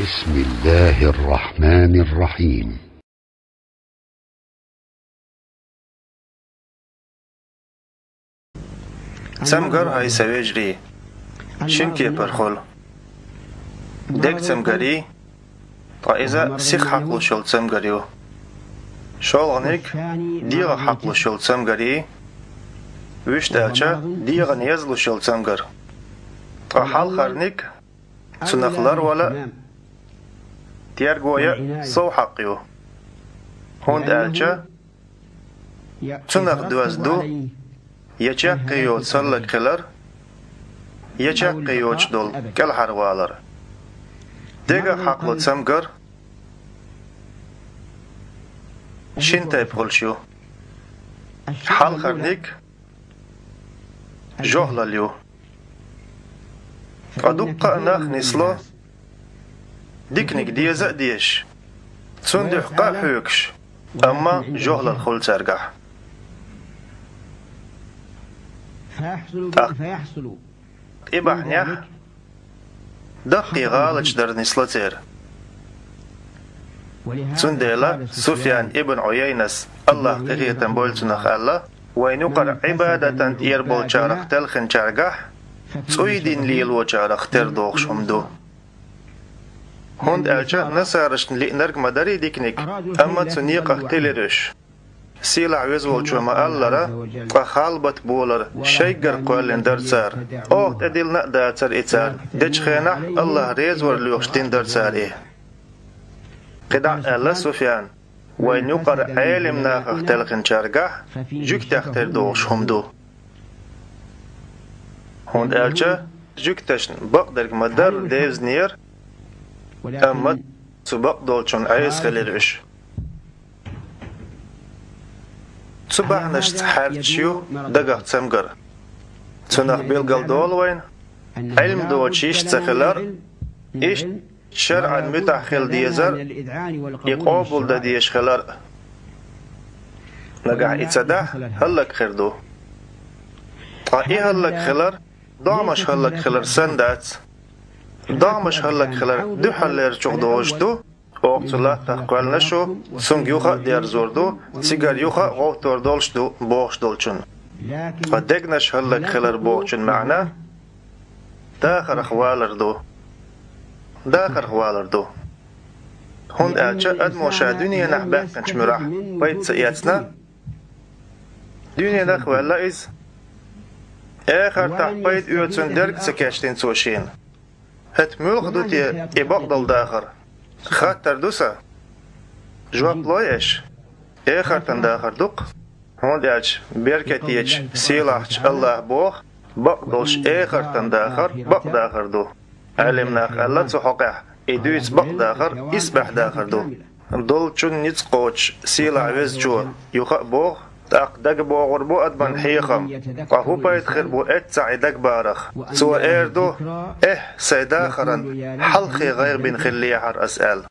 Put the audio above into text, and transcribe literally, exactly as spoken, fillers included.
بسم الله الرحمن الرحيم. Цамгар, хӀай са вежарий, шин кепара хуьлу. Дега цамгарий, ткъа иза сиха хьакхалуш йолу цамгар ю. ШолгӀаниг, дегӀах хьакхалуш йолу цамгарий, вуьшта аьлча, дегӀана езалуш йолу цамгар. Ткъа хьалхарниг, цунах ларвала а, терго ян а сов хьакъ ю. ХӀунда аьлча цунах доьзна ду я чаккхе йоцу хӀаллак хилар, я чаккхе йоцуш долу кӀелхьарвалар. Дегах хьакхало цамгар шина тайпа хуьлуш ю. Хьалхарниг жохӀлал ю. Ткъа дуккха а нах нисло, диканиг деза а дезаш, цунна дуьхьа къа а хьоьгуш, амма жохӀлал хуьлу цаьргахь. ТӀаккха и бахьанехь даккхий гӀалаташ дар нисло церан. Цундела Суфьян ибн Ӏуяйнас, АллахӀ къинхетам бойла цунах, аьлла: «Вайн юкъара Ӏибадатан тӀера болчарах телхинчаьргахь цӀуй дина лелочарах тера догӀуш хӀума ду». ХӀунда аьлча насарашна лиънарг ма дарий диканиг, амма цу некъах тилира уьш. Сийлахь веза волчо ма-аллара, ткъа халбат болар шайггара кхоьллина дара цара. Оха тӀедиллина а дацара и цара, дечу хенахь АллахӀ резавар лоьхуш дина дара цара и. КхидӀа а аьлла Суфьян: «Вайн юкъара Ӏелим нахах телхинчаьргахь жуьгтех тера догӀуш хӀума ду». ХӀунда аьлча жуьгташна бакъдерг ма-дарра девзинера, амма цу бакъдолчунна Ӏеса хилира уьш. Цу бахьанашца хьаьрчаш ю дагах цамгар. Цунах билгал долу вайна Ӏилма доцуш йиш ца хилар, иштта шарӀан муьтӀахь хила дезар, и къобалдан дезаш хилар. Нагахь и ца дахь, хӀаллак хир ду. Ткъа и хӀаллак хилар догӀмаш хӀаллак хилар санна дац. ДогӀмаш хӀаллак хилар дуьххьарлерчух дозуш ду, оха цу латтах кхоьллина шу, цуьнга юха а дерзор ду, цигара юха а гӀовттор долуш ду бохуш долчунна. Ткъа дегнаш хӀаллак хилар бохучун маьӀна дахарх валар ду. Дахарх валар ду. ХӀунда аьлча адамо ша дуьненахь баьккхинчу муьрахь пайда ца эцна, дуьненах а ваьлла иза, эхартахь пайда оьцун дерг а ца кечдина цо шена. ХӀета муьлха ду те и бакъдолу дахар? Хаттар ду сан. Жоп лой аша? Эхартан дахар ду-кх. ХӀунда аьлча беркатечу, сийлахьчу АллахӀа боху: «Бакъдолуш эхартан дахар бакъдахар ду». Ӏелим наха аьлла цу хьокъехь: «И дуьйцу бакъдахар исбаьхьа дахар ду». Долчун ницкъ кхочуш сийлахь везачо юха а боху, тӀаккха дагабогӀур бу адаман хьехам. Ткъа хӀун пайда хир бу эццахь и дагабарах? Цо эр ду: «Эхь, сайн дахаран хьалххе гӀайгӀа бина хиллехьара ас», – аьлла.